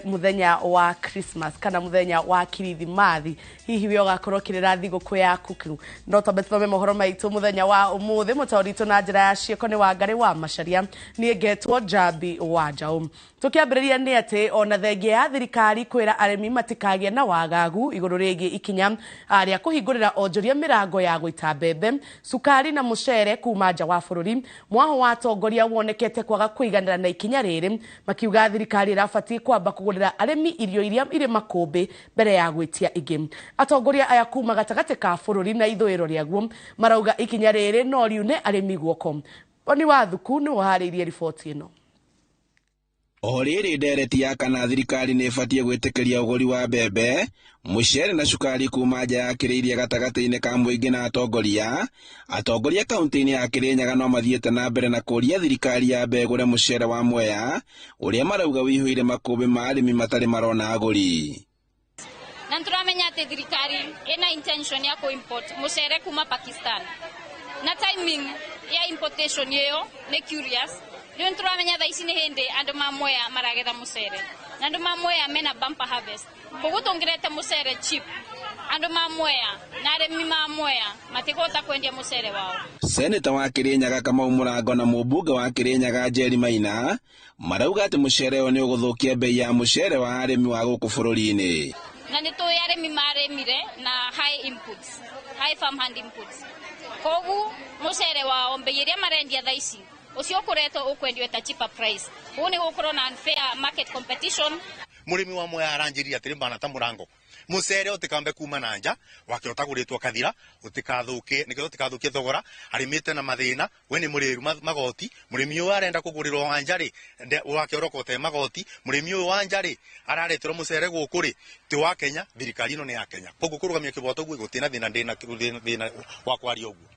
Muthenya wa Christmas kana muthenya wa Kirithimathi, hihi we ũgakorwo ũkĩrĩra thigũkũ yaku kĩu? No twambe tũthome mohoro maitũ mũthenya wa ũmũthĩ. Mũtaũri witũ na njĩra ya ciĩko nĩ Wangarĩ wa Macaria, niĩ ngetwo Njambi wa Njaũ. Tũkĩambĩrĩria nĩ atĩ ona thengia ya thirikari kwĩra arĩmi matikagĩe na wagagu igũrũ rĩgiĩ ikinya rĩa kũhingũrĩra onjoria mĩrango ya gũita mbembe, cukari na mũcere kuma nja wa bũrũri, mwaho wa atongoria wonekete kwaga kũiganĩra na ikinya rĩrĩ, makiuga thirikari ĩrabatiĩ kwamba kũgũrĩra arĩmi irio iria irĩ makũmbĩ mbere ya gwĩtia ingĩ. Atongoria aya kuma gatagatĩ ka bũrũri na ithũĩro rĩaguo marauga ikinya rĩrĩ no riune arĩmi guoko. Boni wa Thuku nĩwe ũharĩirie riboti ĩno. O rĩrĩ ndereti ya kana thirikari nĩ ĩbatiĩ gwĩtĩkĩria ũgũri wa mbembe, mũcere na cukari kuma nja ya kĩrĩirie gatagatĩ-inĩ ka mũingĩ na atongoria. Atongoria kaunti-inĩ ya Kĩrĩnyaga no mathiĩte na mbere na kũũria thirikari yambe ĩgũre mũcere wa Mwea ũrĩa marauga wĩihũire makũmbĩ ma arĩmi matarĩ marona agũri. Na nĩtũramenya atĩ thirikari ĩna intention ya kũ-import mũcere kuma Pakistan, na timing ya importation ĩyo nĩ curious. Rĩu nĩtũramenya thaa ici nĩ hĩndĩ andũ ma Mwea maragetha mũcere, na andũ ma Mwea mena bumper harvest, koguo tũngĩrete mũcere cheap, andũ ma Mwea na arĩmi ma Mwea matikũhota kwendia mũcere wao. Seneta wa Kĩrĩnyaga Kamau Mũrango na mũmbunge wa Kĩrĩnyaga Njeri Maina marauga atĩ mũcere ũyũ nĩ ũgũthũkia bei ya mũcere wa arĩmi wa gũkũ bũrũri-inĩ. Na nĩ tũĩ arĩmi marĩmire na high inputs, high farm hand inputs, koguo mũcere wao bei ĩrĩa marendia thaa ici ũcio ũkũretwo ũkwendio at a cheaper price, ũũ nĩ gũkorwo na unfair market competition. Mũrĩmi wa Mwea aranjĩria atĩrĩ, bana ta Mũrango, mũcere ũtikambe kuma na nja wake ũtagũrĩtwo kathira, ũtikathukie, nĩgetha ũtikathukie thogora. Arĩmĩte na mathĩna, we nĩ mũrĩru magoti. Mũrĩmi ũyũ arenda kũgũrĩrwo wa nja rĩ, wake ũrokote magoti. Mũrĩmi ũyũ wa nja rĩ, arareterwo mũcere gũkũ rĩ, ti wa Kenya, thirikari ĩno nĩ ya Kenya, koguo kũrũgamia kĩboto ũguo gũtirĩ na thĩna, ndĩna thĩna wa kwaria ũguo.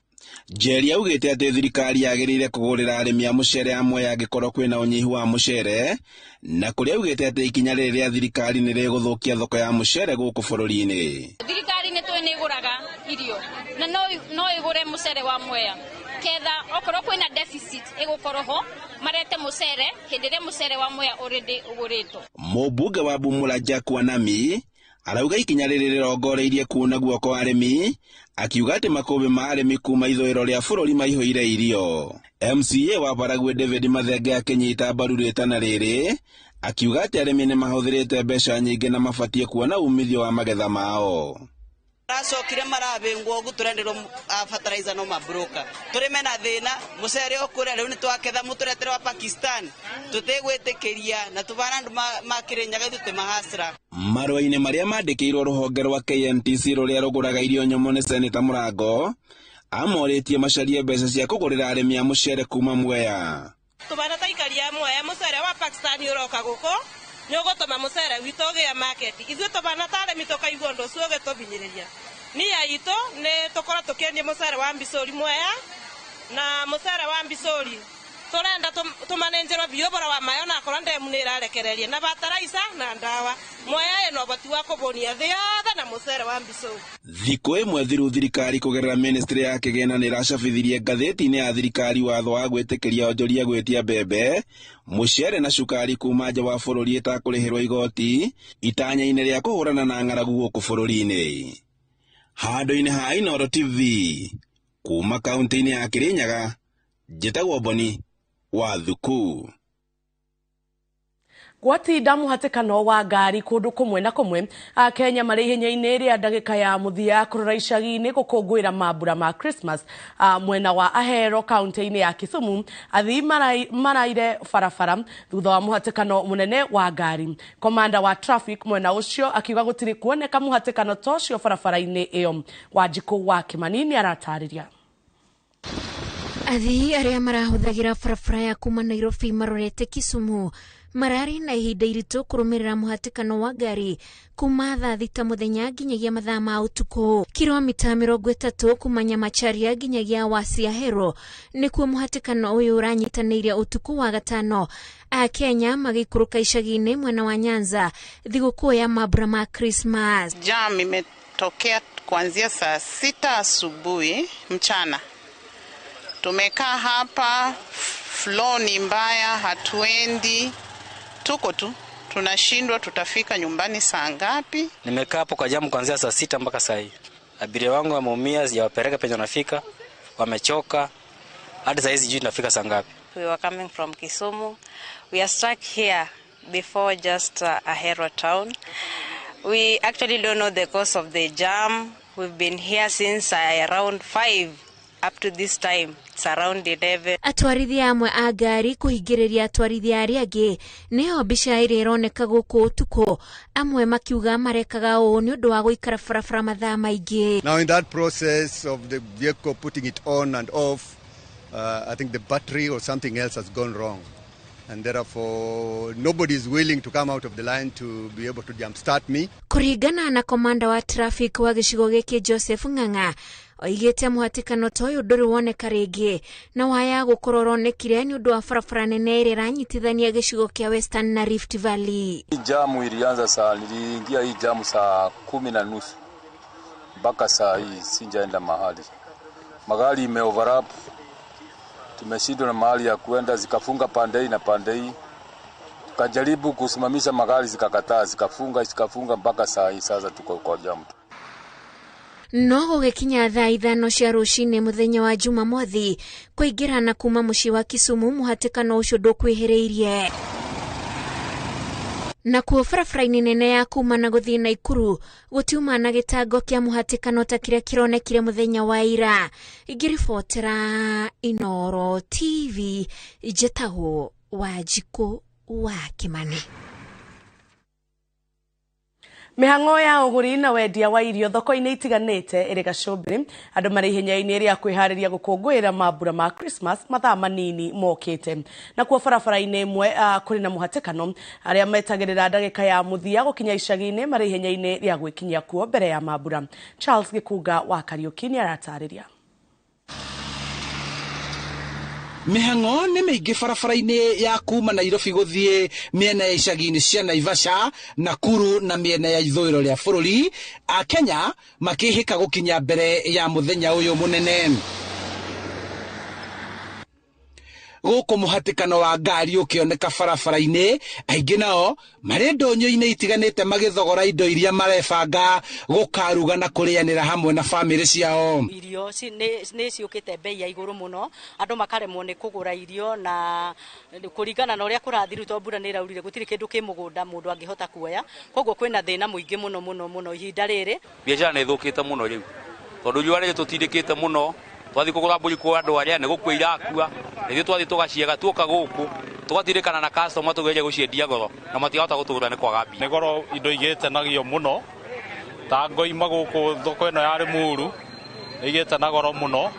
Njeri augĩte atĩ thirikari yagĩrĩire kũgũrĩra arĩmi a mũcere a Mwea angĩkorwo kwĩna ũnyihu wa mũcere, na kũrĩa augĩte atĩ ikinya rĩrĩ rĩa thirikari nĩ rĩgũthũkia thoko ya mũcere gũkũ bũrũri-inĩ. Thirikari nĩ tũĩ nĩ ĩgũraga irio na no ĩgũre mũcere wa Mwea, ketha okorwo kwĩna deficit ĩgũkorwo ho, marete mũcere hĩndĩ ĩrĩa mũcere wa Mwea already ũgũrĩtwo. Mũmbunge wa Bumula Jack Wanami arauga ikinya rĩrĩ rĩrongoreirie kuuna guoko arĩmi, akiuga atĩ makũmbĩ ma arĩmi kuma ithũĩro rĩa bũrũri maihũire irio. MCA wa Baragwi David Mathenge akĩnyita mbaru rĩtana rĩrĩ, akiuga atĩ arĩmi nĩ mahũthĩrĩte mbeca nyingĩ na mabatiĩ kuona umithio wa magetha mao. Maracokire marabĩngwo ũguo tũrenderwo fertilizer no mabroka, tũrĩme na thĩna mũcere ũkũrĩa. Rĩu nĩ twaketha, mũtũretere wa Pakistan, tũtigwĩtĩkĩria na tũbana andũ ma Kĩrĩnyaga ithuĩ twĩ mahasra. Marũa-inĩ marĩa mandĩkĩirwo rũhonge rwa KMTC rũrĩa rũgũraga irio nyũmũ nĩ Seneta Mũrango, amorĩtie macarie mbeca cia kũgũrĩra arĩmi a mũcere kuma Mwea. Tũbana ta ikari a Mwea, mũcere wa Pakistan ũroka gũkũ nĩ ũgũtũma mũcere witũ ũgĩe market, ithuĩ tũbana ta arĩmi tũkaigua ũndũ ũcio ũgĩtũbinyĩrĩria. Nia itũ nĩ tũkorwo tũkĩendia mũcere wa Mbicũri Mwea, na mũcere wa Mbicũri tũrenda tũmanenjerwo biũ ũboro wa mayo, na akorwo ndemu nĩ ĩrarekereria na bataraica na ndawa. Mwea ĩna ũhoti wa kũbũnia thĩ yothe na mũcere wa Mbicũri. Thikũ ĩmwe thiru, thirikari kũgerera ministry ya kĩgĩna nĩ ĩracabithirie ngathĩti-inĩ ya thirikari watho wa gwĩtĩkĩria onjoria gwĩtia mbembe, mũcere na cukari kuma nja wa bũrũri ĩtakũrĩhĩrwo igoti, itanya-inĩ rĩa kũhũrana na ng'aragu gũkũ bũrũri-inĩ. Handũ-inĩ ha Inooro TV kuma kaunti-inĩ ya Kĩrĩnyaga, njĩtagwo Boni wa Thuku. Gwatinda mũhatĩkano wa ngari kũndũ kũmwe na kũmwe, Akenya marĩ ihenya-inĩ rĩa ndagĩka ya mũthia kũrora icagi-inĩ gũkũngũĩra mambura ma Christmas. Mwena wa Ahero kaunti-inĩ ya Kisumu, athii maraire barabara thutha wa mũhatĩkano mũnene wa ngari. Komanda wa traffic mwena ũcio akiuga gũtirĩ kuoneka mũhatĩkano ta ũcio barabara-inĩ ĩyo. Wanjikũ wa Kĩmani nĩ aratarĩria. Athii arĩa marahũthagĩra barabara ya kuma Nairobi marorete Kisumu mararĩ na ihinda iritũ kũrũmĩrĩra mũhatĩkano wa ngari kuma thaa 6 mũthenya nginyagia mathaa ma ũtukũ. Kilomita 30 kuma Nyamacharia nginyagia Wasiahero nĩkuo mũhatĩkano ũyũ ũranyitanĩire ũtukũ wa gatano, Akenya magĩikũrũka icagi-inĩ mwena wa Nyanza thigũkũ ya mambura ma Christmas. Jam imetokea kuanzia saa 6 asubuhi mchana. Tumekaa hapa, flow ni mbaya, hatuendi, tuko tu. Tunashindwa tutafika nyumbani saa ngapi? Nimekaa hapo kwa jamu kuanzia saa 6 mpaka saa hii. Abiria wangu wameumia, sijawapeleka penye wanafika, wamechoka. Hadi saa hizi sijui tunafika saa ngapi. We were coming from Kisumu. We are stuck here before just Ahero town. We actually don't know the cause of the jam. We've been here since around 5 up to this time. It's around 11. Atwarithia amwe a ngari kũhingĩrĩria atwarithia arĩa angĩ nĩyo mbica ĩrĩa ĩroneka gũkũ ũtukũ, amwe makiuga marekaga ũũ nĩ ũndũ wa gũikara barabara mathaa maingĩ. Now in that process of the vehicle putting it on and off, I think the battery or something else has gone wrong. And therefore nobody is willing to come out of the line to be able to jumpstart me. Kũringana na komanda wa traffic wa gĩcigo gĩkĩ Joseph Ng'ang'a, oigĩte mũhatĩkano ta ũyũ ndũrĩ woneka rĩngĩ na waya gũkorwo ũronekire nĩ ũndũ wa barabara nene ĩrĩa ĩranyitithania gĩcigo kĩa Western na Rift Valley. Hii jamu ilianza saa, niliingia hii jamu saa 10:30 mpaka saa hii sijaenda mahali. Magari ime overlap, tumeshindwa na mahali ya kuenda, zikafunga pande hii na pande hii. Tukajaribu kusimamisha magari zikakataa, zikafunga mpaka saa hii sasa tuko kwa jamu. No gũgĩkinya thaa 5 cia rũcinĩ mũthenya wa Jumamothi kũingĩra na kuma mũciĩ wa Kisumu mũhatĩkano ũcio ndũkwĩhĩrĩirie. Nakuo barabara-inĩ nene ya kuma na gũthiĩ Naikuru gũtiuma na gĩtango kĩa mũhatĩkano ta kĩrĩa kĩronekire mũthenya wa ira. Ingĩribotera Inooro TV, njĩtagwo Wanjikũ wa Kĩmani. Mĩhang'o ya ũgũri na wendia wa irio thoko-inĩ itiganĩte ĩrĩ gacũmbĩrĩ, andũ marĩ ihenya-inĩ rĩa kwĩharĩria gũkũngũĩra mambura ma Christmas mathaa manini mokĩte. Nakuo barabara-inĩ ĩmwe kũrĩ na mũhatĩkano, arĩa metagĩrĩra ndagĩka ya mũthia gũkinya icagi-inĩ marĩ ihenya-inĩ rĩa gwĩkinyia kuo mbere ya mambura. Charles Gĩkunga wa Kariũki nĩaratarĩria. Mĩhang'o nĩ mĩingĩ barabara-inĩ ya kuma Nairobi gũthiĩ mĩena ya icagi-inĩ cia Naivasha, Nakuru na mĩena ya ithũĩro rĩa bũrũri, Akenya makĩhĩka gũkinya mbere ya mũthenya ũyũ mũnene. Gũkũ mũhatĩkano wa ngari ũkĩoneka barabara-inĩ, aingĩ nao marĩ ndũnyũ-inĩ itiganĩte magĩthogora indo iria marebanga gũkaruga na kũrĩanĩra hamwe na bamĩrĩ ciao. Irio nĩ ciũkĩte bei ya igũrũ mũno, andũ makaremwo nĩ kũgũra irio na kũringana na ũrĩa kũrathiru tondũ mbura nĩ ĩraurire gũtirĩ kĩndũ kĩ mũgũnda mũndũ angĩhota kuoya, koguo kwĩna thĩna mũingĩ mũno mũno mũno ihinda rĩrĩ. Biacara nĩ ĩthũkĩte mũno rĩu tondũ riũa rĩrĩ tũtindĩkĩte mũno, twathi kũgũra mbũri kwa andũ arĩa nĩ gũkua irakua, ithuĩ twathi tũgaciega tuoka gũkũ tũgatindĩkana na customer tũgeria gũciendia goro na matirahota gũtũgũra nĩ kwaga mbia. Nĩ goro indo igĩte nagio mũno, ta ngoima gũkũ thoko ĩno ya Limuru nĩ igĩte na goro mũno,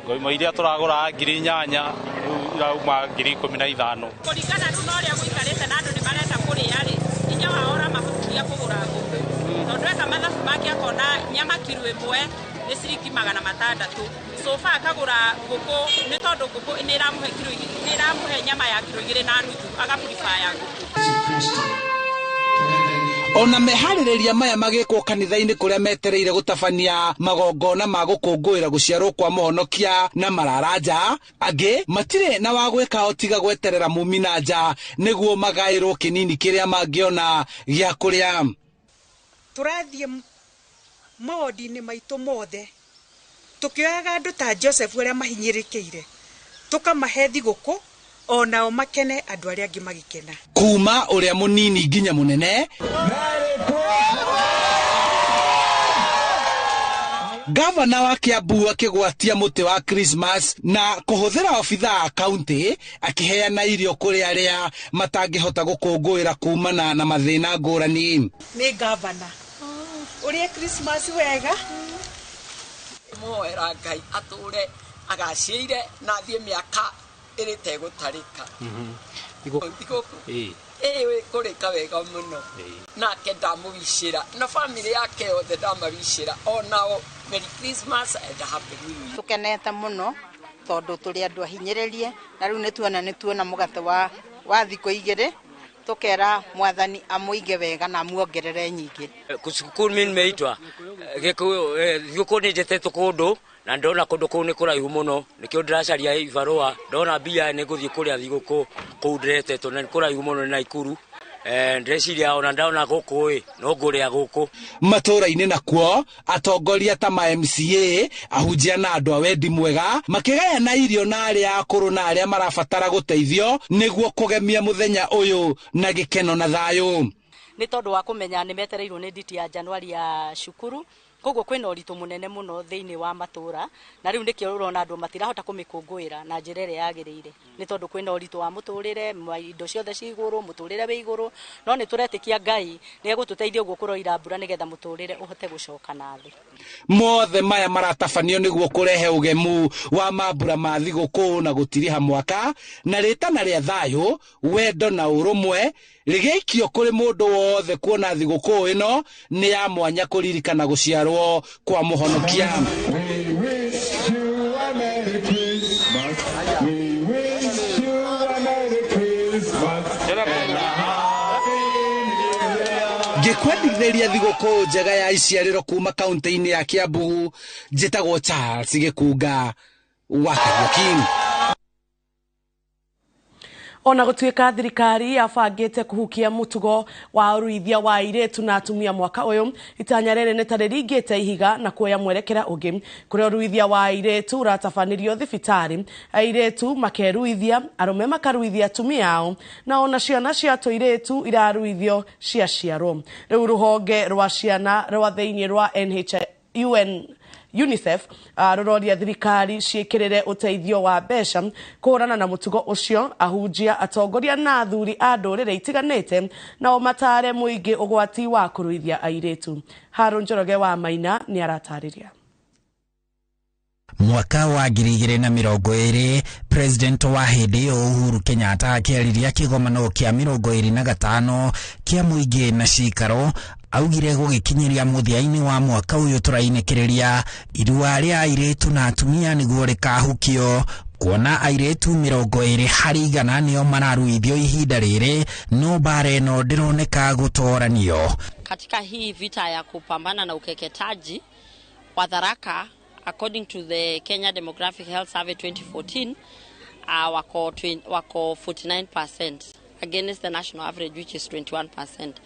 ngoima iria tũragũra 8,000 rĩu irauma 15,000. Kũringana rĩu na ũrĩa gũikarĩte na andũ nĩ marenda kũrĩa rĩ, hinya wao ũramahotithia kũgũra ngũkũ, tondũ eka mathabu make akona nyama kiro 1 nĩ ciringi 600. Sofa akagũra ngũkũ nĩ tondũ ngũkũ nĩ ĩramũhe kiro, nĩ ĩramũhe nyama ya kiro 2.5, agapurifaya ngũkũ. Ona meharĩrĩria maya magĩkwo kanitha-inĩ kũrĩa metereire gũtabania magongona ma gũkũngũĩra gũciarwo kwa mũhonokia na mararanja, angĩ matirĩ na wa gwĩka o tiga gweterera mumina nja nĩguo magaĩrwo kĩnini kĩrĩa mangĩona gĩa kũrĩa. Tũrathiĩ mawondi-inĩ maitũ mothe tũkĩoyaga andũ ta Joseph ũrĩa mahinyĩrĩkĩire, tũkamahe thigũkũ onao makene, andũ arĩa angĩ magĩkena. Kuma ũrĩa mũnini nginya mũnene, Gavana wa Kiambu akĩgwatia mũtĩ wa Christmas na kũhũthĩra obithaa a kaunti akĩheana irio kũrĩ arĩa matangĩhota gũkũngũĩra kumana na mathĩna ngũrani. Nĩ gavana ũrĩe Christmas wega, muhoera Ngai atũre agacĩire na athiĩ mĩaka ĩrĩ tegũtarĩka. Thigũkũ ĩĩ kũrĩka wega mũno, nake ndamũwicĩra na bamĩrĩ yake yothe ndamawicĩra onao Merry Christmas and Happy New Year. Tũkenete mũno tondũ tũrĩ andũ ahinyĩrĩrie na rĩu nĩ tuona mũgate wa thikũ 2, tũkera mwathani amũige wega na amuongerere nyingĩ. Cukuru mimi nimeitwa Gĩkũyũ nĩ njetete kũndũ na ndona kũndũ kũu nĩ kũraihu mũno, nĩkĩo ndĩracaria ibarũa, ndona mbia nĩ ngũthiĩ kũrĩa thigũkũ kũu ndĩretetwo na nĩ kũraihu mũno nĩ Naikuru. Ndĩreciria ona ndaona gũkũ ĩ no ngũrĩa gũkũ. Matũra-inĩ nakuo atongoria ta ma MCA, ahunjia na andũ a wendi mwega makĩgayana irio na arĩa akũrũ na arĩa marabatara gũteithio nĩguo kũgemia mũthenya ũyũ na gĩkeno na thayũ. Nĩ tondũ wa kũmenya nĩ metereirwo nĩ nditi ya Januari ya cukuru, koguo kwĩna ũritũ mũnene mũno thĩinĩ wa matũra, na rĩu nĩkĩo ũrona andũ matirahota kũmĩkũngũĩra na njĩra ĩrĩa yagĩrĩire, nĩ tondũ kwĩna ũritũ wa mũtũrĩre, indo ciothe ci igũrũ, mũtũrĩre wĩ igũrũ, no nĩ tũretĩkia Ngai nĩ egũtũteithia ũguo kũroira mbura nĩgetha mũtũrĩre ũhote gũcoka na thĩ. Mothe maya maratabanio nĩguo kũrehe ũgemu wa mambura ma thigũkũ na gũtiriha mwaka na rĩtana rĩa thayũ, wendo na ũrũmwe rĩgĩikio kũrĩ mũndũ wothe kuona thigũkũ ĩno nĩ ya mwanya kũririkana gũciarwo kwa mũhonokia. Ngĩkwendithĩria thigũkũ njega ya iciarĩro kuma kaunti-inĩ ya Kiambu, njĩtagwo Charles Gĩkunga wa Kariuki. Ona gũtuĩka thirikari yabangĩte kũhukia mũtugo wa ũruithia wa airĩtu na atumia mwaka ũyũ, itanya rĩrĩ nĩ ta rĩringĩte ihiga na kuoya mwerekera ũngĩ kũrĩa ũruithia wa airĩtu ũratabanĩrio thibitarĩ, airĩtu makeruithia, arũme makaruithia atumia ao, na ona ciana cia tũirĩtu iraruithio ciaciarwo. Rĩu rũhonge rwa ciana rwa thĩinĩ rwa UN UNICEF rũroria thirikari ciĩkĩrĩre ũteithio wa mbeca kũhũrana na mũtugo ũcio. Ahunjia, atongoria na athuri a ndũrĩrĩ itiganĩte nao matare mũingĩ ũgwati wa kũruithia airĩtu. Harũ Njoroge wa Maina nĩ aratarĩria. Mwaka wa 2020 President wa hĩndĩ ĩyo Uhuru Kenyatta akĩarĩria kĩgomano kĩa 25 kĩa mũingĩ na cikaro augire gũgĩkinyĩria mũthia-inĩ wa mwaka ũyũ tũrainĩkĩrĩria irua rĩa airĩtu na atumia nĩguo rĩkahukio, kuona airĩtu 20 harĩ 100 nĩo mararuithio ihinda rĩrĩ, no mbara ĩno ndĩroneka gũtoranio. Katika hii vita ya kupambana na ukeketaji wa Tharaka, according to the Kenya Demographic Health Survey 2014, wako 49% against the national average, which is 21%.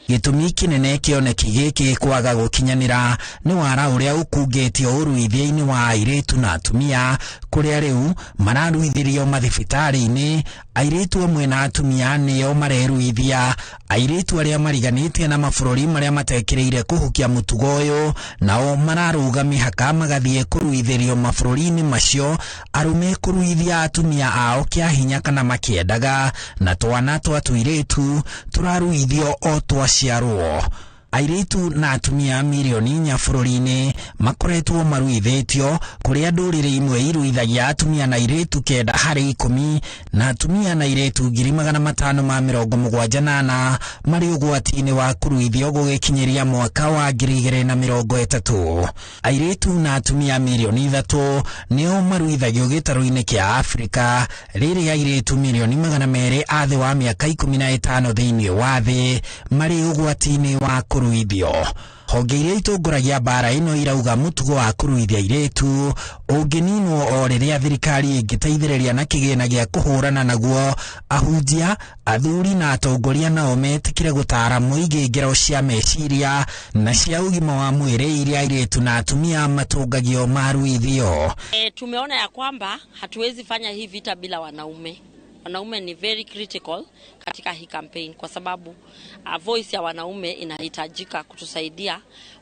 Gĩtũmi kĩnene kĩoneki gĩkĩ kwaga gũkinyanĩra nĩ wara ũrĩa ũkungĩtio ũruithia-inĩ wa airĩtu na atumia, kũrĩa rĩu mararuithĩrio mathibitarĩ-inĩ. Airĩtu amwe na atumia nĩo mareruithia, airĩtu arĩa mariganĩtie na mabũrũri marĩa matekĩrĩire kũhukia mũtugo ũyũ nao mararũga mĩhaka magathiĩ kũruithĩrio mabũrũri-inĩ macio, arũme kũruithia atumia ao kĩa hinya kana makĩendaga, na twana twa tũirĩtu tũraruithio o twaciarwo. Airĩtu na atumia mirioni 4 bũrũri-inĩ makoretwo maruithĩtio, kũrĩa ndũrĩrĩ imwe iruithagia atumia na airĩtu 9 harĩ 10 na atumia na airĩtu 574 marĩ ũgwati-inĩ wa kũruithio gũgĩkinyĩria mwaka wa 2030. Airĩtu na atumia mirioni 3 nĩo maruithagio gĩtarũ-inĩ kĩa Afrika, rĩrĩa airĩtu mirioni 200 a thĩ wa mĩaka 15 thĩinĩ wa thĩ marĩ ũgwati-inĩ wa kũruithio. Honge iria itongoragia mbara ĩno irauga mũtugo wa kũruithia airĩtu ũngĩninwo o rĩrĩa thirikari ĩngĩteithĩrĩria na kĩgĩna gĩa kũhũrana naguo, ahunjia, athuri na atongoria nao metĩkĩre gũtaara mũingĩ ngero cia meciria na cia ũgima wa mwĩrĩ iria airĩtu na atumia matũngagio maruithio. Tumeona ya kwamba hatuwezi fanya hii vita bila wanaume. Wanaume ni very critical katika hii campaign kwa sababu voice ya wanaume inahitajika kutusaidia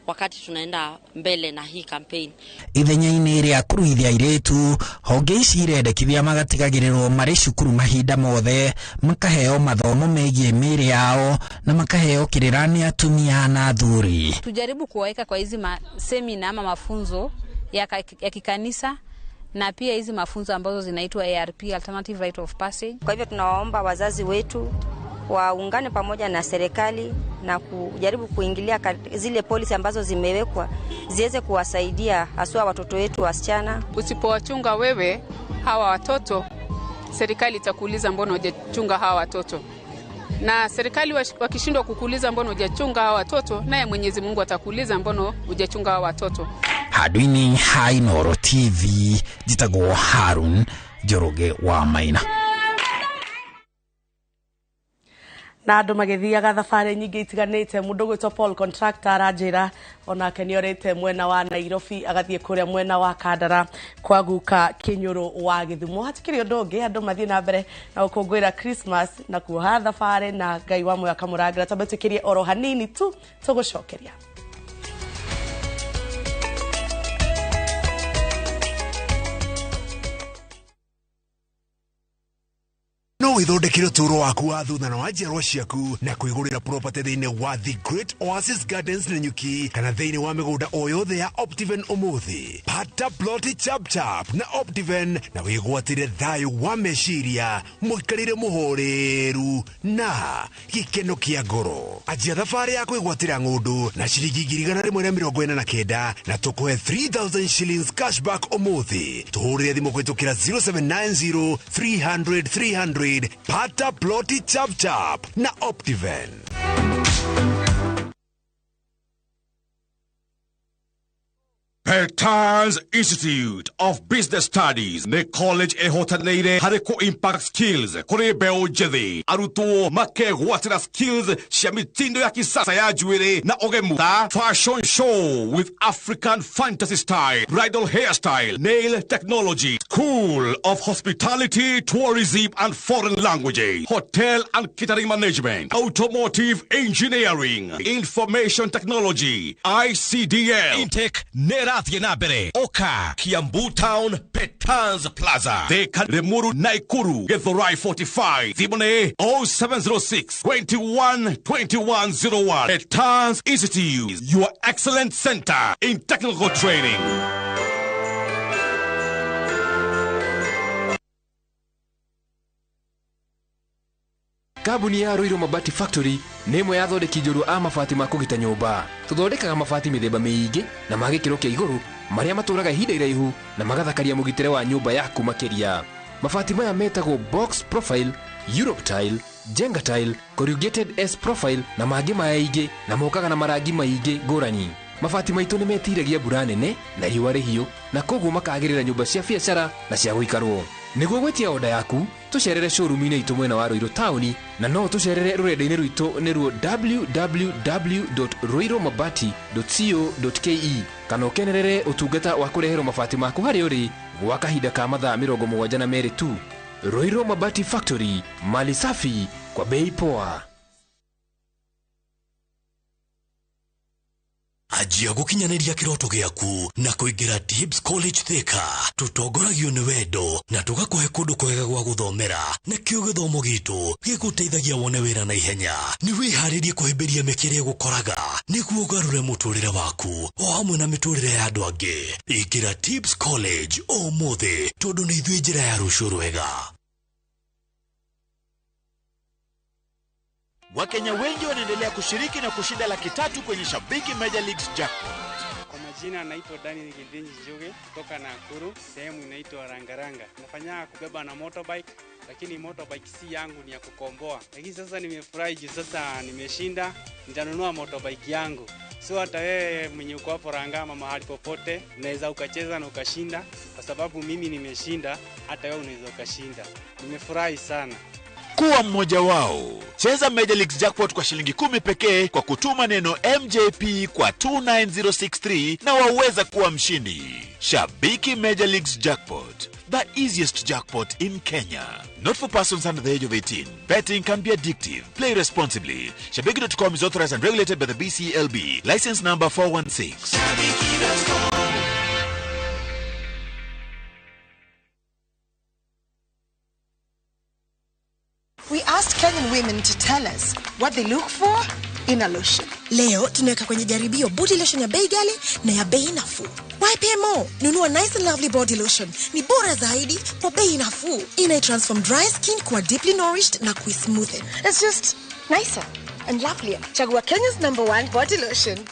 wakati tunaenda mbele na hii campaign. Ithenya-inĩ rĩa kũruithia airĩtu, honge ici irendekithia magatigagĩrĩrwo marĩ cukuru mahinda mothe, makaheo mathomo megiĩ mĩĩrĩ yao na makaheo kĩrĩra nĩ atumia na athuri. Tujaribu kuwaweka kwa hizi semina ama mafunzo ya kikanisa na pia hizi mafunzo ambazo zinaitwa ARP, Alternative Rite of Passage. Kwa hivyo tunawaomba wazazi wetu waungane pamoja na serikali na kujaribu kuingilia zile policy ambazo zimewekwa ziweze kuwasaidia haswa watoto wetu wasichana. Usipowachunga wewe hawa watoto, serikali itakuuliza mbona hujachunga hawa watoto. Na serikali wakishindwa kukuuliza mbona hujachunga hawa watoto, naye Mwenyezi Mungu atakuuliza mbona hujachunga hawa watoto. Handũ-inĩ ha Inooro TV, njĩtagwo Harun Njoroge wa Maina. Na andũ magĩthiaga thabarĩ nyingĩ itiganĩte. Mũndũ ũgwĩtwo Paul Contractor aranjĩra onake nĩorĩte mwena wa Nairobi agathiĩ kũrĩa mwena wa Kandara kwa guka Kĩnyũrũ wa Gĩthumo. Hatikĩrĩ ũndũ ũngĩ, andũ mathiĩ na mbere na gũkũngũĩra Christmas na kuoha thabarĩ na Ngai wa muoyo akamũrangĩra. Twambe twĩkĩrie oro hanini tu tũgũcokeria. No withondekere ũtũũro waku wa thutha na wa njiarwa ciaku na kwĩgũrĩra property thĩinĩ wa The Great Oasis Gardens Nanyuki kana thĩinĩ wa mĩgũnda o yothe ya Optiven ũmũthĩ. Pata ploti chap chap na Optiven na wĩgwatĩre thayũ wa meciria, mũikarĩre mũhoreru na gĩkeno kĩa ngoro. Anjia thabarĩ ya kwĩgwatĩra ng'ũndũ na ciringi 149 na tũkũhe 3000 shillings cashback ũmũthĩ. Tũhũrĩre thimũ kũhĩtũkĩra 0790 300 300. Pata ploti chap chap na Optiven. Petans Institute of Business Studies nĩ college ĩhotanĩire harĩ kũ impact skills kũrĩ mbeũ njĩthĩ. Arutwo makegwatĩra skills cia mitindo ya kisasa ya njuĩrĩ na ũgemu ta fashion show with African fantasy style, bridal hairstyle, nail technology, school of hospitality, tourism and foreign languages, hotel and catering management, automotive engineering, information technology, ICDL. Intake nera na mbere oka Kiambu Town Petans Plaza Thika Limuru Naikuru Githurai 45 thimũ nĩ 0706 21 2101. Petans Institute, your excellent center in technical training. Kambuni ya Ruiru Mabati Factory nĩ ĩmwe ya athondeki njorua a mabati ma kũgita nyũmba. Tũthondekaga mabati mĩthemba mĩingĩ na ma gĩkĩro kĩa igũrũ marĩa matũraga ihinda iraihu na magathakaria mũgitĩre wa nyũmba yaku makĩria. Mabati maya metagwo box profile, Europe tile, Jenga tile, corrugated S profile na mangĩ maingĩ na mokaga na marangi maingĩ ngũrani. Mabati maitũ nĩ metiragia mbura nene na riũa rĩhiũ na koguo makagĩrĩra nyũmba cia biacara na cia gũikarwo. Nĩguo gwĩtia oda yaku tũcerere showroom-inĩ itũ mwena wa Ruiru taũni na no tũcerere rũrenda-inĩ rwitũ nĩruo www.ruirumabati.co.ke kana ũkenerere ũtungata wa kũreherwo mabati maku harĩa ũrĩ gwa kahinda ka mathaa 72 tu. Ruiru Mabati Factory, mali safi kwa bei poa. Anjia gũkinyanĩria kĩroto gĩaku na kũingĩra Tibbs College Thika. Tũtongoragio nĩ wendo na tũgakũhe kũndũ kwega gwa gũthomera, nakĩo gĩthomo gitũ gĩgũteithagia wone wĩra na ihenya. Nĩ wĩharĩrie kũhĩmbĩria mĩeke ĩrĩa ĩgũkoraga nĩguo ũgarũre mũtũrĩre waku o hamwe na mĩtũrĩre ya andũ angĩ. Ingĩra Tibbs College ũmũthĩ tondũ nĩ ithuĩ njĩra ya rũciũ rwega. Wakenya wengi wanaendelea kushiriki na kushinda 300,000 kwenye Shabiki Major Leagues Jackpot. Kwa majina naitwa Daniel Githinji Njuge kutoka Nakuru, sehemu inaitwa Rangaranga. Nafanya kubeba na motorbike, lakini motorbike si yangu, ni ya kukomboa. Lakini sasa nimefurahi juu sasa nimeshinda, nitanunua motorbike yangu. So hata wewe mwenye uko hapo Rangama mahali popote, unaweza ukacheza na ukashinda, kwa sababu mimi nimeshinda, hata wewe unaweza ukashinda. Nimefurahi sana. Kuwa mmoja wao. Cheza Major Leagues Jackpot kwa shilingi 10 pekee kwa kutuma neno MJP kwa 29063 na waweza kuwa mshindi. Shabiki Major Leagues Jackpot, the easiest jackpot in Kenya. Not for persons under the age of 18. Betting can be addictive. Play responsibly. Shabiki.com is authorized and regulated by the BCLB. License number 416. Shabiki.com. We asked Kenyan women to tell us what they look for in a lotion. Leo tunaweka kwenye jaribio body lotion ya bei ghali na ya bei nafuu. YPMO, nunua nice and lovely body lotion. Ni bora zaidi kwa bei nafuu. Ina transform dry skin kuwa deeply nourished na kuismoothen. It's just nicer and lovelier. Chagua Kenya's #1 body lotion.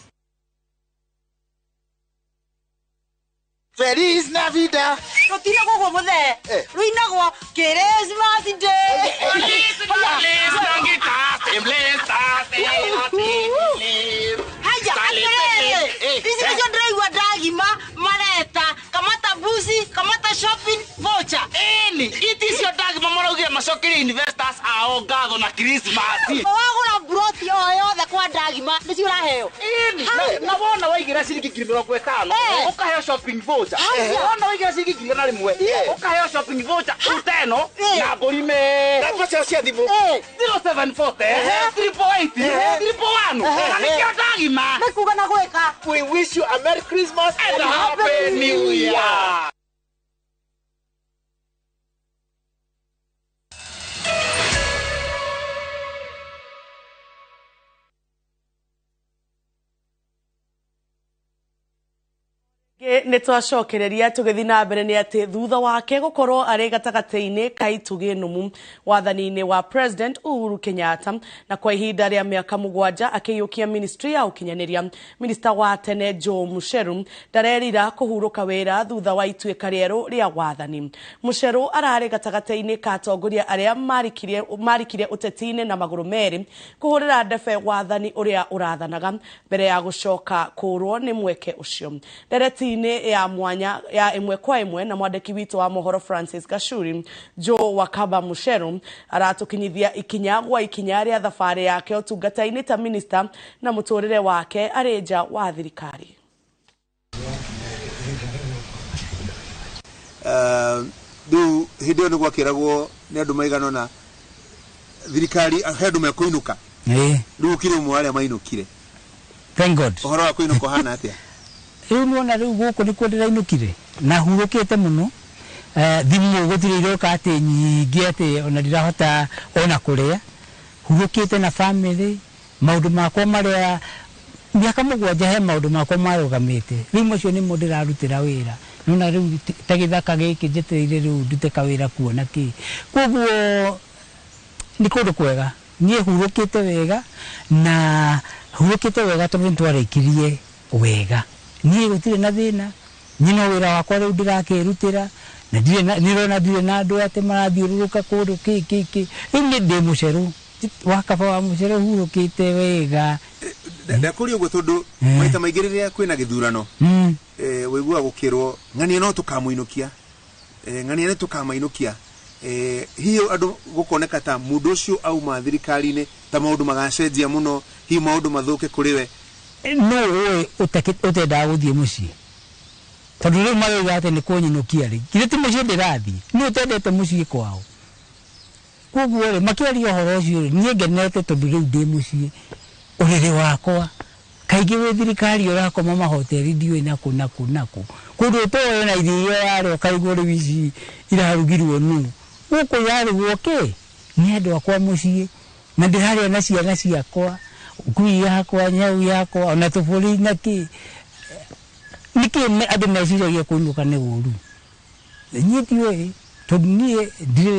Feliz Navidad. Rutinagwo guo muthe. Ruinagwo Christmas Day. Haya, atiriri. Ici nicio ndĩraigua ndagima mareta kamata mbuzi, kamata shopping voucher. Ĩni, iti icio ndagima maraugire macokerie investors ao. o ngatho na Christmas. Wagũra mburoti o yothe kwa Ndagima nĩcio ũraheo. Na wona waigĩra ciringi 50,000 ũkaheo shopping voucher. Wona waigĩra ciringi 101,000 ũkaheo shopping voucher uteno na mbũri me. Namba ciao cia thimũ. 0740 348 341. Na nĩkĩo Ndagima. Nĩ kuga na gwĩka. We wish you a Merry Christmas and a Happy New Year. Nä twacokereria tå gä thiä na mbere nä atä thutha wake gå korwo arä gatagatĩ-inĩ ka itugĩ nũmu wathani-inĩ wa President Uhuru Kenyatta na kwa ihinda rĩa mĩaka 7 akĩiyũkia ministry ya ũkinyanĩria. Minista wa tene Joe Mucheru ndarerira kũhurũka wĩra thutha wa ituĩka rĩerũ rĩa wathani. Mucheru ararĩ gatagatĩ-inĩ ka atongoria arĩa marikire ũteti-inĩ na magũrũ merĩ kũhũrĩra ndebe wathani ũrĩa ũrathanaga mbere ya gũcoka kũũrwo nĩ mweke ũcio. Ndereti ya mwanya ya ĩmwe kwa ĩmwe na mwandĩki witũ wa mohoro Francis Gashuri, Joe Wakaba Mucheru aratũkinyithia ikinya gwa ikinya rĩa thabarĩ yake ũtungata-inĩ ta minista na mũtũrĩre wake arĩ nja wa thirikari. Rĩu hĩndĩ ĩyo nĩ gwakĩragwo nĩ andũ maigana ũna thirikari he andũ mekũinũka. Rĩu ũkĩrĩ ũmwe wa arĩa mainũkire. Thank God. Ũhoro wa kũinũka ũhana atĩa? Rĩu nĩwona rĩu gũkũ nĩkuo ndĩrainũkire na hurũkĩte mũno. Thimũ gũtirĩ iroka atĩ nyingĩ atĩ ona ndirahota ona kũrĩa. Hurũkĩte na family, maũndũ makwa marĩa mĩaka 7 he maũndũ makwa marũgamĩte. Rĩu macio nĩmo ndĩrarutĩra wĩra. Nĩwona rĩu ta gĩthaka gĩkĩ njetereire rĩu ndute kawĩra kuo na kĩ. Koguo nĩ kũndũ kwega. Niĩ hurũkĩte wega na hurũkĩte wega tondũ nĩtwarĩkirie wega. Niĩ gũtirĩ na thĩna, niĩ no wĩra wakwa rĩu ndĩrakĩrutĩra na ndirĩ na nĩrona ndirĩ na andũ atĩ marathiũrũrũka kũndũ kĩ kĩ kĩ. Rĩu niĩ ndĩ Mucheru wa kaba wa Mucheru hurũkĩte wega. Ndakũria ũguo tondũ maita maingĩ rĩrĩa kwĩna gĩthurano wĩiguaga gũkĩrwo ng'ania no tũkamũinũkia, ng'ania nĩ tũkamainũkia. Hihi andũ gũkoneka ta mũndũ ũcio auma thirikari-inĩ ta maũndũ magacenjia mũno, hihi maũndũ mathũke kũrĩ we. No ũĩ ũtendaga gũthiĩ mũciĩ tondũ rĩu marauga atĩ nĩ kũnyinũkia rĩ, githĩ ti mũciĩ ndĩrathiĩ, nĩ ũtendete mũciĩ kwao. Koguo rĩ makĩaria ũhoro ũcio rĩ, niĩ ngenete tondũ rĩu ndĩ mũciĩ ũrĩrĩ wakwa. Kaingĩ wĩ thirikari ũrakoma mahoteri ndiũĩ nakũ nakũ nakũ, kũndũ ũtoĩ ona irio iria ũrarĩa ũkaigua rĩu ici irarugirwo nũ. Gũkũ irarugwo kĩ nĩ andũ akwa mũciĩ, na ndĩrarĩa na ciana ciakwa, ngui yakwa, nyau yakwa, ona tũbũri na kĩ. Nĩkĩ andũ meciragia kũinũka nĩ ũru? Niĩ ndiũĩ tondũ niĩ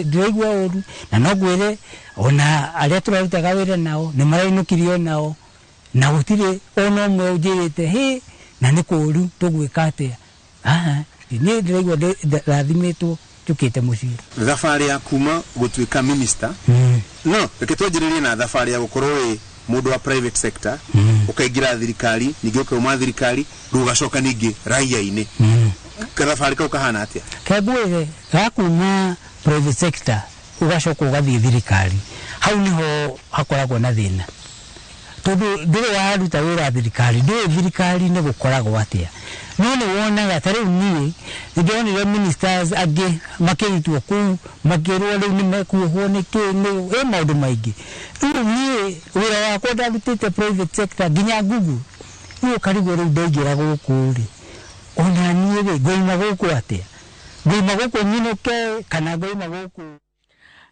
ndiraigua ũru, na no ngwĩre ona arĩa tũrarutaga wĩra nao nĩ marainũkirie onao, na gũtirĩ ona ũmwe ũnjĩrĩte hĩ na nĩ kũũru tũgwĩka atĩa. Niĩ ndĩraigua ndathimĩtwo njũkĩte mũciĩ. Thabarĩ ya kuma gũtuĩka minister, no reke twanjĩrĩrie na thabarĩ ya gũkorwo wĩ mũndũ wa private sector, ũkaingĩra thirikari, ningĩ ũkauma thirikari, rĩu ũgacoka ningĩ raia-inĩ. Gathabarĩ kau kahana atĩa? Kengwĩre ga kuma private sector ũgacoka ũgathiĩ thirikari, hau nĩho hakoragwo na thĩna tondũ ndũrĩ waruta wĩra thirikari, ndũĩ thirikari-inĩ gũkoragwo atĩa. No nĩ wonaga ta rĩu niĩ nĩndĩronire ministers angĩ makĩrutwo kũu makĩrwo rĩu nĩ mekuohwo nĩ kĩ nĩ ĩ maũndũ maingĩ. Rĩu niĩ wĩra wakwa ndarutĩte private sector nginya Google, rĩu ũkarigwo rĩu ndaingĩra gũkũ rĩ, ona niĩ rĩ ngoima gũkũ atĩa? Ngoima gũkũ nyinũke kana ngoima gũkũ?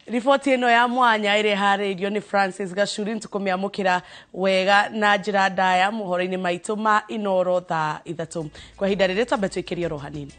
Riboti ĩno ya mwanya ĩrĩa ĩharĩirio nĩ Francis Gashuri nĩtũkũmĩamũkĩra wega na njĩra ndaya mohoro-inĩ maitũ ma Inoro thaa 3. Kwa ihinda rĩrĩ twambe twĩkĩrie oro hanini.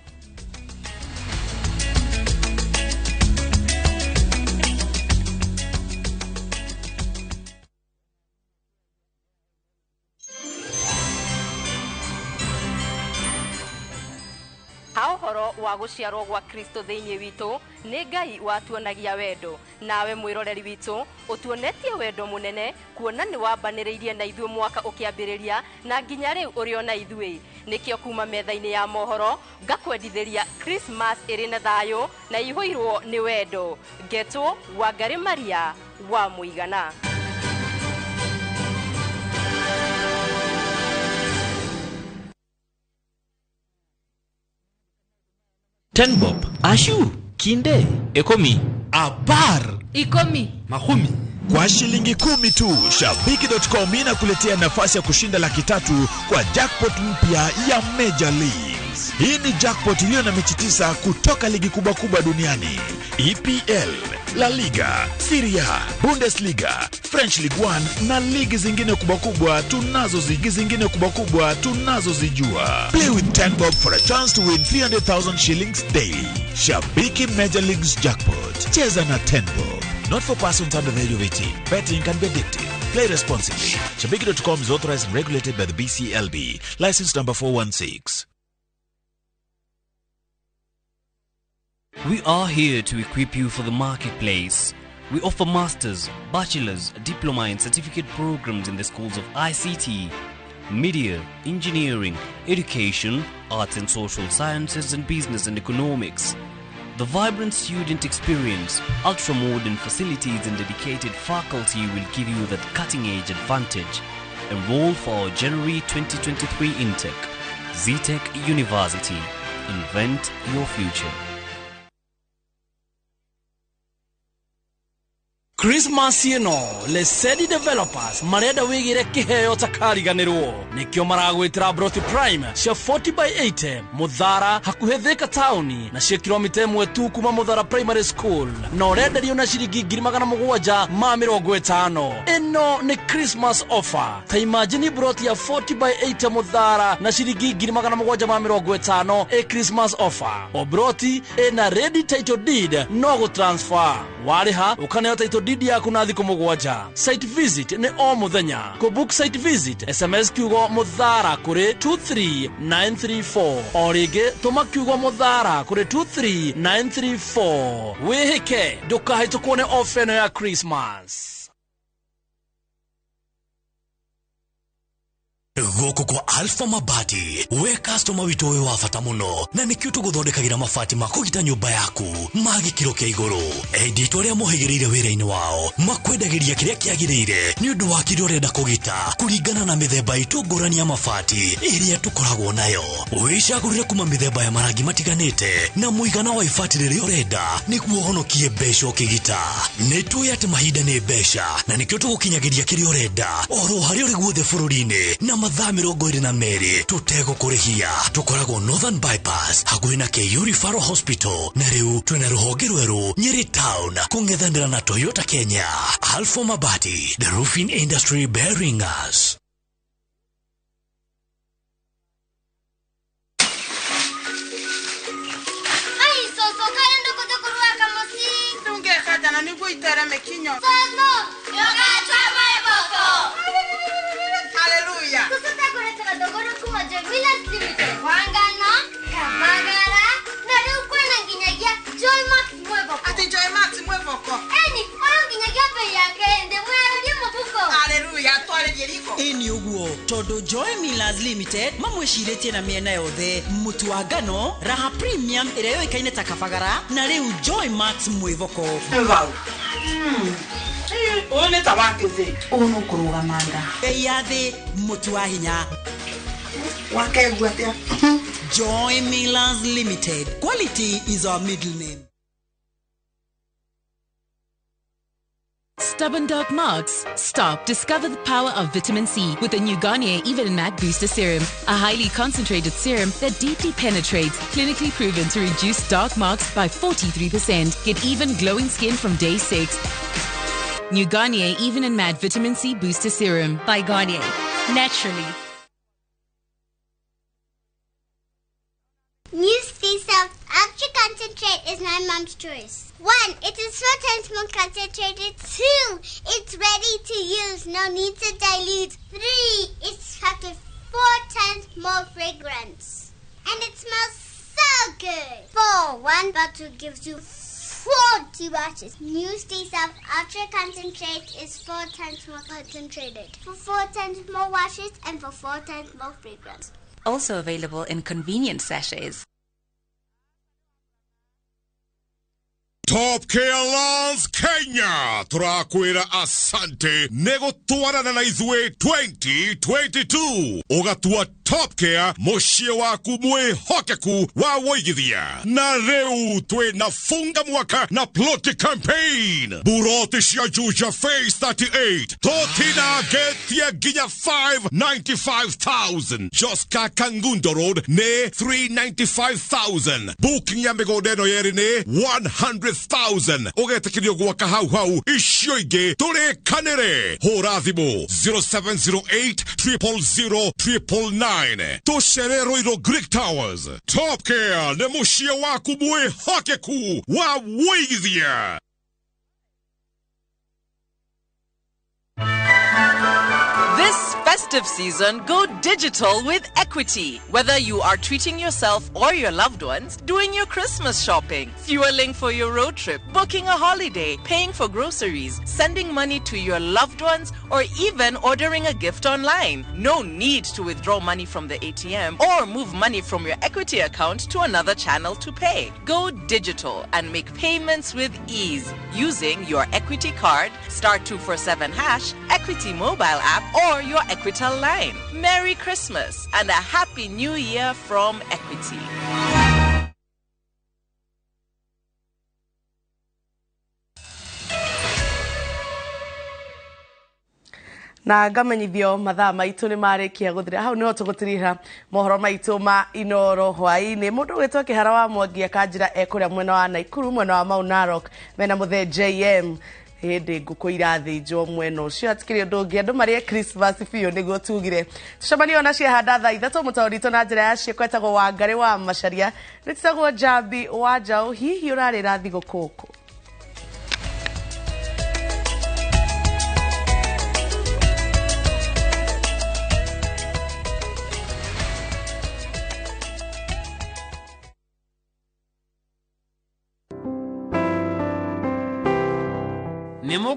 Ha ũhoro wa gũciarwo gwa Kristo thĩinĩ witũ nĩ Ngai watuonagia wendo, nawe mwĩroreri witũ ũtuonetie wendo mũnene kuona nĩ wambanĩrĩirie na ithuĩ mwaka ũkĩambĩrĩria na nginya rĩu ũrĩ ona ithuĩ. Nĩkĩo kuma metha-inĩ ya mohoro ngakwendithĩria Christmas ĩrĩ na thayũ na ĩihũirwo nĩ wendo. Ngetwo Wangari Maria Wa mũigana. Tenbob, ashu, kinde, ekomi, apar, ikomi, makumi. Kwa shilingi 10 tu, Shabiki.com inakuletea nafasi ya kushinda 300,000 kwa jackpot mpya ya Major Leagues. Hii ni jackpot iliyo na mechi 9 kutoka ligi kubwa kubwa duniani: EPL, La Liga, Serie A, Bundesliga, French Ligue 1 na ligi zingine kubwa kubwa tunazozijua. Play with 10 bob for a chance to win 300,000 shillings daily. Shabiki Major Leagues Jackpot. Cheza na 10 bob. Not for persons under the age of 18. Betting can be addictive. Play responsibly. Shabiki.com is authorized and regulated by the BCLB. License number 416. We are here to equip you for the marketplace. We offer masters, bachelor's, diploma and certificate programs in the schools of ICT, media, engineering, education, arts and social sciences and business and economics. The vibrant student experience, ultra-modern facilities and dedicated faculty will give you that cutting-edge advantage. Enroll for our January 2023 intake. Zetech University. Invent your future. Christmas ĩno Lesedi Developers marenda wĩgĩre kĩheo takariganĩrwo nĩkĩo maragwĩtĩra Broti Prime cia 40 by 80 Mũthara hakuhĩ Thika taũni na cia kilomita 1 tu kuma Mũthara Primary School na ũrenderio na ciringi 750 ĩno nĩ Christmas offer. Ta imagine broti ya 40 by 80 Mũthara na ciringi 750 ĩ Christmas offer. O broti ĩna ready title deed no gũ transfer warĩha ũkaneo title deed yaku na thikũ 7. Site visit nĩ o mũthenya. Kũ book site visit SMS kiugo Mũthara kũrĩ 23934 o rĩngĩ tũma kiugo Mũthara kũrĩ 23934. Wĩhĩke ndũkahĩtũkwo nĩ ofa ĩno ya Christmas. Gũkũ kwa Alpha Mabati we customer witũ wĩ wa bata mũno na nĩkĩo tũgũthondekagĩra mabati ma kũgita nyũmba yaku ma gĩkĩro kĩa igũrũ. Endia aitũ arĩa mohĩgĩrĩire wĩra-inĩ wao makwendagĩria kĩrĩa kĩagĩrĩire nĩ ũndũ wa kĩrĩa ũrenda kũgita kũringana na mĩthemba itũ ngũrani ya mabati ĩrĩa tũkoragwo nayo. Wĩcagũrĩre kuma mĩthemba ya marangi matiganĩte na mũigana wa ibati rĩrĩa ũrenda nĩguo ũhonokie mbeca ũkĩgita. Nĩ tũĩ atĩ mahinda nĩ mbeca na nĩkĩo tũgũkinyagĩria kĩrĩa ũrenda oro harĩa ũrĩ guothe bũrũri-inĩ na mathaa 22 tũtegũkũrĩhia. Tũkoragwo Northern Bypass hakuhĩ na KU Referral Hospital na rĩu twĩna rũhonge rwerũ Nyeri Town kũng'ethanĩra na Toyota Kenya. Alpha Mabati, the roofing industry bearing us. Ai soso kaenda kutokurua kamusi. Ndungekatana niguo itereme kinyo. Soso, yogatama eboko. Hallelujah. Tũtũtakũretera thogora kuma Joy Millers Limited. Wangano, Kabagara, na rĩu kwĩna nginyagia Joy Max Mwevoko. Ati Joy Max Mwevoko. Eni, ũyũ nginyagia bei yake ndĩ mwararie mũbuko. Hallelujah, twarĩrie riko. Ĩni ũguo tondũ Joy Millers Limited mamwĩcirĩtie na mĩena yothe mũtu wa ngano Raha Premium ĩrĩa yũĩkaine ta Kabagara na rĩu Joy Max Mwevoko. Ũyũ nĩ ta wa kĩthĩ. Ũyũ nũkũrũgamanga. Bei ya thĩ mũtu wa hinya. Wakegua atĩa? Joy Millers Limited. Quality is our middle name. Stubborn dark marks? Stop. Discover the power of vitamin C with the new Garnier Even Matte Booster Serum, a highly concentrated serum that deeply penetrates, clinically proven to reduce dark marks by 43%. Get even glowing skin from day 6. New Garnier Even and Matte Vitamin C Booster Serum. By Garnier. Naturally. New Stay Soft Ultra Concentrate is my mom's choice. 1, it is 4 times more concentrated. 2, it's ready to use, no need to dilute. 3, it's packed with 4 times more fragrance. And it smells so good. 4, 1 bottle gives you 40 washes. New Stay Soft Ultra Concentrate is 4 times more concentrated. For 4 times more washes and for 4 times more fragrance. Also available in convenient sachets. Top Care Lands Kenya turakwira asante nĩ gũtwarana na ithuĩ 2022 ũgatua Top Care mũciĩ waku mwĩhokeku wa wũigithia. Na rĩu twĩna funga mwaka na ploti campaign, buroti cia Juja Phase 38 tũtinangĩtie nginya 595,000. Joska Kangundo Road nĩ 395,000. Booking ya mĩgũnda ĩno yerĩ nĩ 100,000. Ũgetĩkĩrio gwaka hau hau, icio ingĩ tũrĩkanĩre. Hũra thimũ 0708 000 999. Tũcere Ruiru Greek Towers. Top Care nĩ mũciĩ waku mwĩhokeku wa wũigithia. This festive season, go digital with Equity. Whether you are treating yourself or your loved ones, doing your Christmas shopping, fueling for your road trip, booking a holiday, paying for groceries, sending money to your loved ones, or even ordering a gift online. No need to withdraw money from the ATM or move money from your Equity account to another channel to pay. Go digital and make payments with ease using your Equity card, *247#, Equity mobile app, or your Equitel line. Merry Christmas and a Happy New Year from Equity. Na ngamenyithio mathaa maitũ nĩ marĩkia gũthira. Hau nĩho tũgũtirira mohoro maitũ ma Inoro hwaĩ-inĩ. Mũndũ ũgwĩtwo Kĩhara wa Mwangi akanjĩra ekũrĩa mwena wa Naikuru, mwena wa Mau Narok, mena mũthee JM hĩndĩ ngũkũ irathĩnjwo mwena ũcio. Hatikĩrĩ ũndũ ũngĩ, andũ marĩe Christmas biũ nĩguo tugire. Tũcemanie ona ciahanda thaa 3 mũtaũri witũ na njĩra ya ciĩko etagwo Wangarĩ wa Macharia, nĩtĩtagwo Njambi wa Njaũ. Hihi ũrarĩra thigũkũ kũ? Nemo.